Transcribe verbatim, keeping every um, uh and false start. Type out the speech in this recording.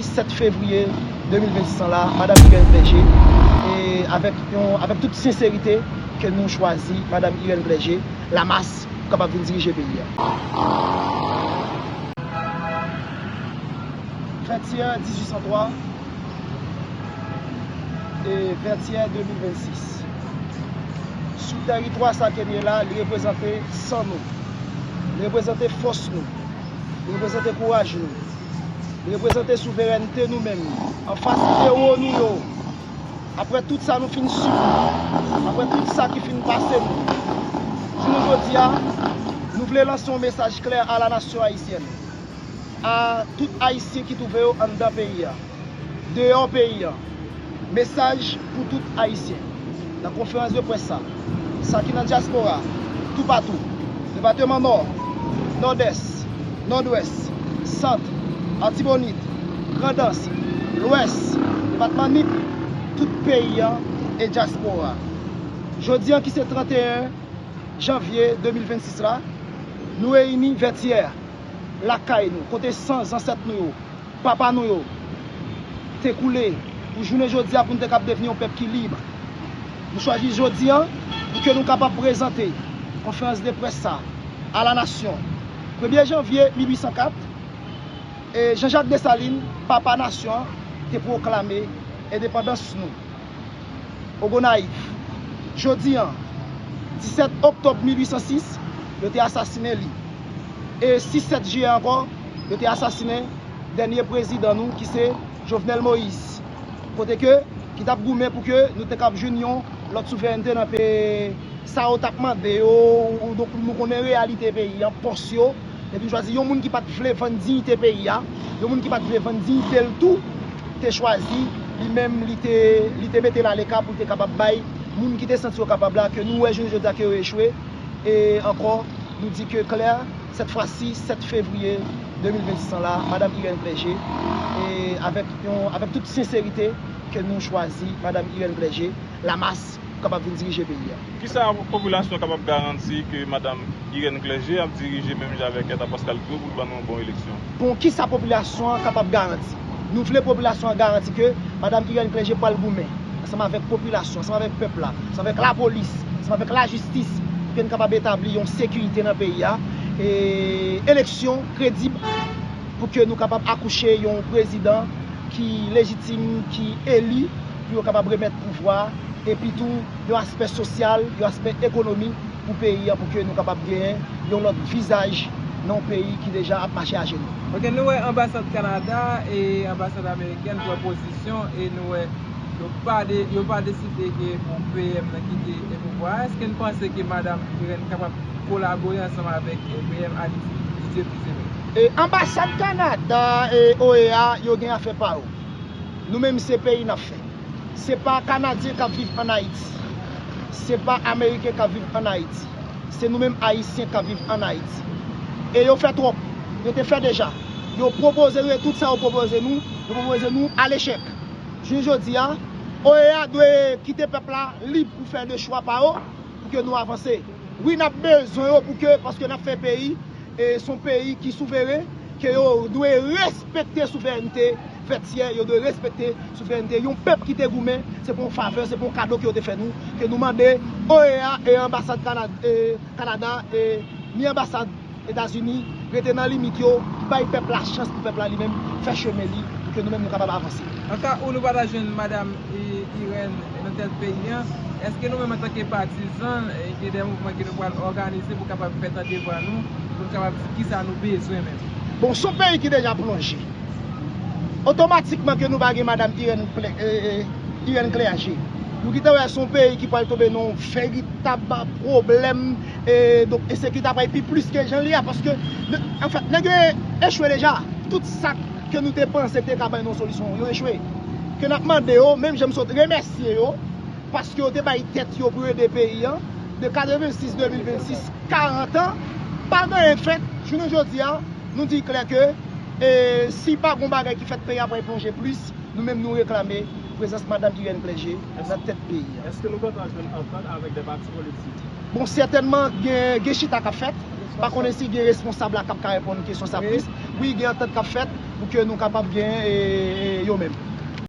sèt fevriye de mil vennsis an la, Madanm Irène Clergé, e avèk yon, avèk tout senserite ke nou chwazi Madanm Irène Clergé, Lamas, pou kapab vin dirije peyi a. Vètyè dizuit san twa e Vètyè de mil vennsis. Sou tèritwa sa ke n ye la, li reprezante san nou. Li reprezante fòs nou. Li reprezante kouraj nou. Li reprezante souverènte nou menm. Anfas ewo nou yo. Apre tout sa nou fin sibwi. Apre tout sa ki fin pase nou. Jounen jodi a, nou vle lanse yon mesaj klè a la nasyon ayisyèn. A tout Ayisyen ki twouve yo anndan peyi a, deyò peyi a. Mesaj pou tout Ayisyen. Nan konferans de près sa, sa ki nan dyaspora, toupatou, depatman Nò, Nòdès, Nòdwès, Sant, Atibonit, Grandans, Lwès, depatman Nip, tout peyi a e dyaspora. Jodi a ki se tranteyen janvye de mil vennsis la, nou reyini Vètyè, lakay nou, kote san zansèt nou yo, papa nou yo, te koule pou jounen jodi a pou n te kab devni yon pèp ki lib. Nou chwazi jodi a pou ke nou kapab prezante konferans de près sa a la nasyon. Premye janvye mil uit san kat, e Jean-Jacques Dessalines, papa nasyon an, te pwoklame endepandans nou. Ogonayiv. Jodi a, disèt oktòb mil uit san sis, yo te asasinen li. E sis sèt jiyè ankò, yo te asasinen dènye prezidan nou ki se Jovenel Moïse. Kote ke, ki t ap goumen pou ke nou te kab jwenn yon lòt souverènte nan peyi sa yo t ap mande yo, ou, donk nou konnen reyalite peyi an, pòs yo, epi n chwazi yon moun ki pa t vle vann diyite peyi a, yon moun ki pa t vle vann diyite l tou, te chwazi, li menm, li te, li te mete l aleka pou l te kapab bay moun ki te santi yo kapab la, ke nou wè jounen jodi a ke yo echwe, e ankò, nou di ke klè, sèt fwa si, sèt fevriye de mil vennsis an la, Madanm Irène Clergé, e avèk yon, avèk tout senserite ke nou chwazi Madanm Irène Clergé, Lamas, pou kapab vin dirije peyi a. Kisa popilasyon an kapab garanti ke Madanm Irène Clergé ap dirije menm jan avèk Etapascal Guiraud pou l ban nou yon bon eleksyon? Bon, kisa popilasyon an kapab garanti? Nou vle popilasyon an garanti ke Madanm Irène Clergé pral goumen ansanm avèk popilasyon, ansanm avèk pèp la, ansanm avèk lapolis, ansanm avèk lajistis, pou ke n kapab etabli yon sekirite nan peyi a, e eleksyon kredib pou ke nou kapab akouche yon prezidan ki lejitim, ki eli, pou yo kapab remèt pouvwa, epi tou yon aspè sosyal, yon aspè ekonomik pou peyi a, pou ke nou kapab genyen yon lòt vizaj nan yon peyi ki deja ap mache ajenou. Ok, nou wè anbasad Kanada e anbasad amerikèn pran pozisyon e nou wè yo pa de, yo pa deside ke bon P M nan kite e pouvwa a. Èske n panse ke Madanm Irène kapab kolabore ansanm avèk e P M Ayiti, Didier Fils-Aimé? E anbasad Kanada e O E A, yo gen afè pa yo. Nou menm se peyi n ap fè. Se pa Kanadyen k ap viv ann Ayiti. Se pa Ameriken k ap viv ann Ayiti. Se nou menm Ayisyen k ap viv ann Ayiti. E yo fè twòp. Yo te fè deja. Yo pwopoze nou e tout sa yo pwopoze nou, yo pwopoze nou a lechèk. Jounen jodi a, O E A dwe kite pèp la lib pou fè de chwa pa yo, pou ke nou avanse. Wi, n ap bezwen yo pou ke, paske n ap fè peyi, e se yon peyi ki souveren, ke yo dwe respekte souverènte Vètyè, yo dwe respekte souverènte yon pèp ki te goumen, se pa yon favè, se pa yon kado ke yo te fè nou, ke nou mande O E A e anbasad Kana-, e Kanada, e ni anbasad Etazini, rete nan limit yo, ki bay pèp la chans pou pèp la li menm fè chemen li, pou ke nou menm nou kapab avanse. Nan ka ou nou pa ta jwenn Madanm I-, Irène nan tèt peyi a, èske nou menm antanke patizan, e, gen de mouvman ke nou pral òganize pou kapab fè tande vwa nou, pou nou kapab di kisa nou bezwen menm? Bon, se yon peyi ki deja plonje. Otomatikman ke nou pa gen Madanm Irène Ple-, e, e, Irène Clergé. Nou gentan wè se yon peyi ki pral tonbe nan yon veritab pwoblèm, e, donk, ensekirite ap pral pi plis ke jan l ye a, paske, anfèt, nèg yo echwe deja. Tout sa ke nou te panse ki te ka bay nou yon solisyon, yo echwe. Ke n ap mande yo, menm jan m sot remèsye yo, paske yo te bay tèt yo pou yo ede peyi a, de katrevensis, de mil vennsis, karant an, pa gen anyen k fèt. Jounen jodi a, nou di klè ke, e, si pa gen yon bagay ki fèt, peyi a pral plonje plis, nou menm nou reklame prezans Madanm Irène Clergé nan tèt peyi a. Èske nou kontan jwenn antant avèk de pati politik? Bon, sètènman, gen, gen chita k ap fèt. Pa konnen si gen responsab la k ap ka reponn kesyon sa plis. Wi, gen antant k ap fèt. pou ke nou kapab gen e, e, yo menm.